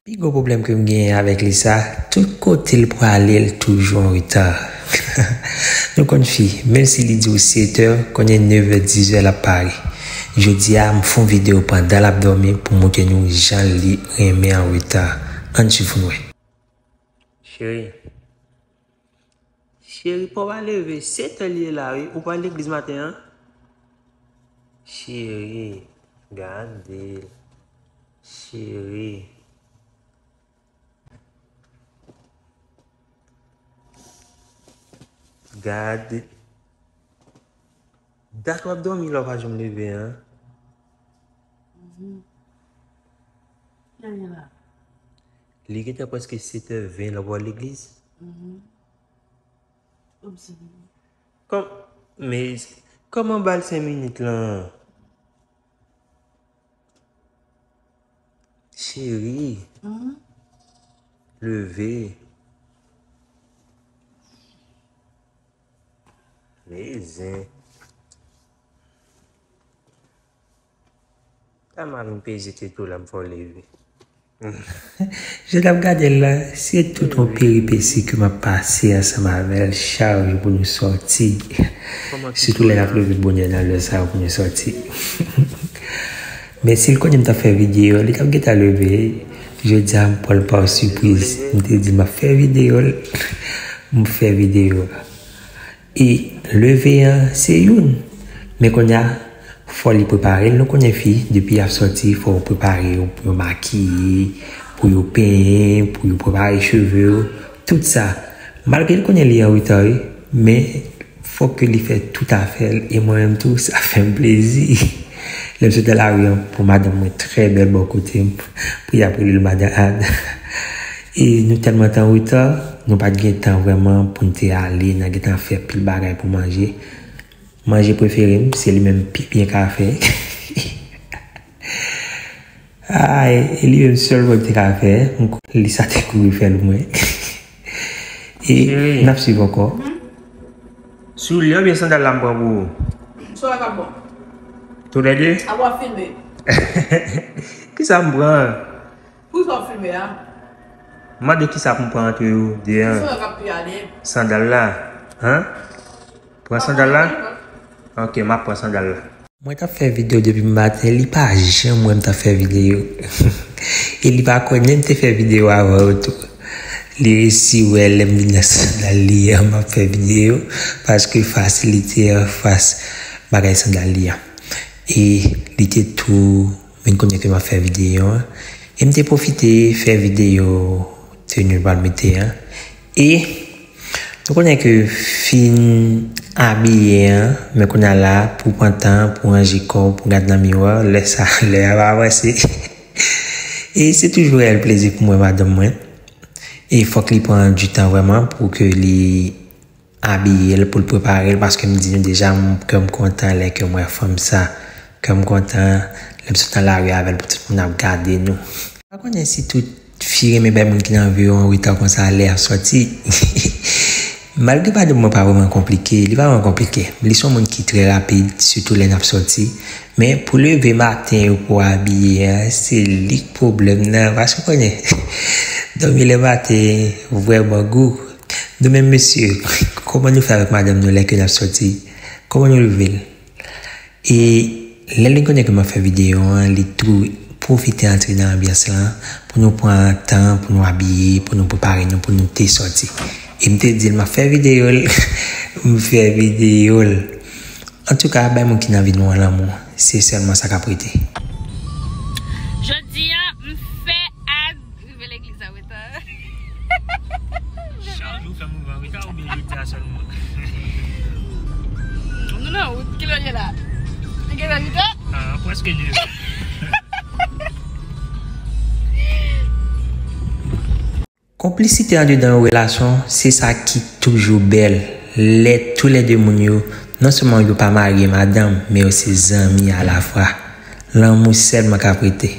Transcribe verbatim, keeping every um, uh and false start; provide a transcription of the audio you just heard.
Pi gwo pwoblèm ke m genyen avèk li sa, tout kote l prale, l toujou an reta. Nou konn fi, menm si li di w sèt è, kounye a nevè, dizè l ap pare. Jodi a, m fè yon videyo pandan l ap dòmi pou montre nou jan li renmen an reta. Ann swiv pou n wè. Cheri. Cheri, pa w pa leve. Sèt è li ye la, wi. Ou pa al legliz maten an? Cheri, gade l. Cheri. Gade. Dat w ap dòmi la, w pa janm leve, an? Mhm. Kiyès la? Li gentan prèske sèt è ven la, w al legliz? Mhm. Kòm, men, kòman ba l senk minit lan? Cheri, mhm, leve. Men zen. Sa m a vin peze tete w la, m fè w leve. Je t ap gade l la, se tout yon peripesi ke m ap pase ansanm avè l chak jou pou nou sòti. Sitou lè n ap leve bonyè nan lè sa yo pou nou sòti. Men si l konnen m t ap fè videyo, li t ap gentan leve. Jodi a, m pran l pa sipriz. M te di l m ap fè videyo, m fè videyo. E leve an, se youn. Men kounye a, fò li prepare l. Nou konnen fi, depi y ap sòti, fò yo prepare yo, pou yo makiye, pou yo penyen, pou yo prepare cheve yo, tout sa. Malgre l konnen li an reta, wi, men fòk ke li fè tout afè l. E mwen menm tou, sa fè m plezi. Lè m sot nan lari an, pou madanm mwen trè bèl bò kote m, pou y ap rele l Madan Ann. E nou tèlman te an reta, nou pa t gen tan vrèman pou n te ale nan gentan fè pil bagay pou manje. Manje prefere m, se li menm pi byen ka fè. Ay, e li menm sèl mwen te ka fè, m k-, li sa te kouri fè l mwen. E n ap swiv ankò. Soulye oubyen sandal la m pran pou ou? Sa w ka bon. Toulède? A w ap filme. Kisa m pran? Poukisa w filme a? Mande kisa pou m pran ant yo de an. Kisa k ap pi ale? Sandal la. Hein? Pran sandal la? Ok, m ap pran sandal la. Mwen t ap fè videyo depi maten, li pa janm wè m t ap fè videyo. E li pa kwè menm m te fè videyo avan yo tou. Li resi wè lè m vin nan sandal li an, m ap fè videyo, paske fasilite an fas bagay sandal li an. E li te tou vin konnen ke m ap fè videyo an. E m te pwofite fè videyo teni l pral mete an. E nou konnen ke fin abiye an, men kounye a la, pou pran tan, pou ranje kò w, pou gade nan miwa, lè sa, lè a pa avanse. E se toujou reyèl plezi pou mwen, madanm mwen. E fòk li pran di tan vrèman pou ke li abiye l, pou l prepare l, paske m di nou deja, m, kè m kontan lè ke m wè fanm sa. Kè m kontan lè m sot nan lari avè l, pou tout moun ap gade nou. M pa konnen si tout fi renmen bay moun ki nan vi yo an reta konsa lè y ap sòti. Malgre madanm mwen pa vrèman konplike, li pa vrèman konplike. Li se yon moun ki trè rapid, sitou lè n ap sòti. Men pou leve maten yo pou abiye a, se li k pwoblèm nan, paske w konnen, dòmi lè maten vrèman gou. Nou menm mesye, kòman nou fè avèk madanm nou lè ke n ap sòti? Kòman nou leve l? E lè li konnen ke m ap fè videyo an, li tou pwofite antre nan anbyans lan pou nou pran tan, pou nou abiye, pou nou prepare nou, pou nou te sòti. E m te di l m ap fè videyo l, m fè videyo l. Antouka, bay moun ki nan vi nou an lanmou, se sèlman sa k ap rete. Jodi a, m fè a rive legliz an reta. Chak jou fè m rive an reta oubyen jodi a sèlman? Nou nan wout, kilè l ye la? Li gentan uit è? Ah, prèske nèf è. Konplisite andedan yon relasyon, se sa ki toujou bèl. Lè toulède moun yo, non sèlman yo pa mari e madanm, men yo se zanmi alafwa. Lanmou sèlman k ap rete.